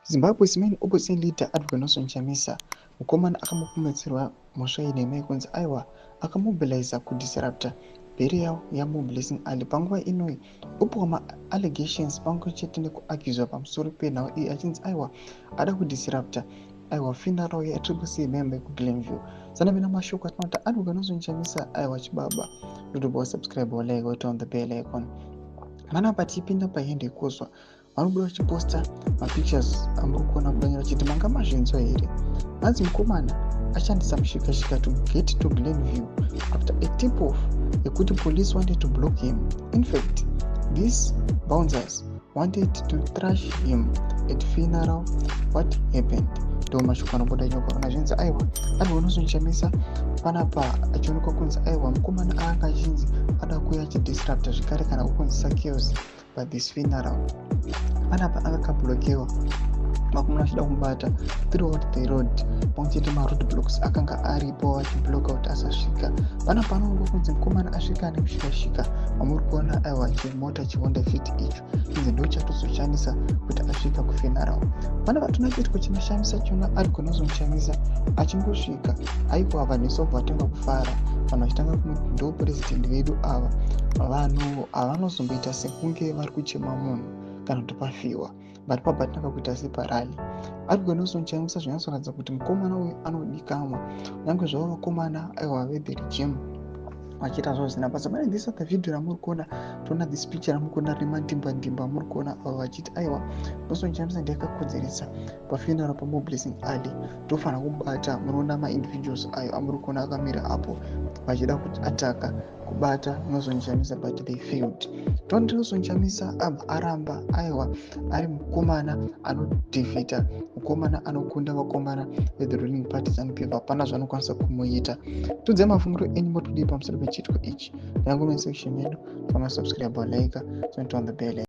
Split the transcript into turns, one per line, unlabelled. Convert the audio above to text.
Zimbabwe's main opposition leader, Advocate Nelson Chamisa, mukomana akamupomedzerwa mhosva yenhema yekunzi aiwa, akamobiliza kudisrupta burial yaMoreblessing Ali. Panguva inoi opiwa maallegations pamwe chete nekuaccuswa pamusoro penhau iyi, achinzi aiwa, ada kudisrupta aiwa funeral yaTriple C member yekuGlenview. Sanapinda mashoko atinoti Advocate Nelson Chamisa aiwa chibaba. Ndotoba subscribe, like, on the bell icon. Manapa tichipinda pahende yekozwa, vanobuda vachiposta mapictures amuri kuona kudanyira, vachiti, "Manga mazvinzwa here? Hanzi mukomana ashandisa mushikashika to get to Glenview after a tip off yekuti police wanted to block him. In fact, these bouncers wanted to thrash him at funeral. What happened?" Ndo mashoko anobuda nyokaona zvinzi aiwa, ari Nelson Chamisa panapa achionekwa kunzi aiwa, mukomana anga achinzi ada kuuya achidisrupta zvekare kana kukonzesa chaos pa this funeral. Panapa anga kablockewa, vakomana vachida kumubata throughout the road, pamwe chete maroad blocks akanga aripo achiblocka kuti asasvika. Panapa anoonekwa kunzi mukomana asvika nemushikashika wamuri kuona, aiwa, chimota chiHonda Fit icho inzi ndo chatozoshandisa kuti asvika kufuneral. Panapa tona chiitiko chinoshamisa chiona ari kuNelson Chamisa achingosvika, aiwa, vanhu vese vabva vatanga kufara, vanhu vachitanga kumuti ndo purezidendi vedu ava. Vanhu havanozomboita sekunge vari kuchema munhu kana kuti pafiwa, but pabva tanga kuita separally. Ari kuNelson Chamisa zvinyatsoratidza kuti mukomana uyu anodikamwa, kunyange zvavo vakomana aiwa vethe regime vachiita zvavo zvisina basa. Pane this other video ramuri kuona, toona this picture ramuri kuona rine mandimba ndimba muri kuona avo vachiti aiwa, Nelson Chamisa ndiye akakodzeresa pafuneral paMoreblessing Ali, tofanira kubata. Munoona maindividuals ayo amuri kuona akamira apo vachida kuataka kubata Nelson Chamisa, but they failed. Toona Nelson Chamisa abva aramba aiwa ari mukomana anodefeata, mukomana anokunda vakomana vethe ruling party ZANU PF. Hapana zvaanokwanisa kumuita. Tudzai mafungiro enyu, motodii pamusoro pechiitiko ichi? Yangu section yedu, pamasubscribe, like, turn on the bell.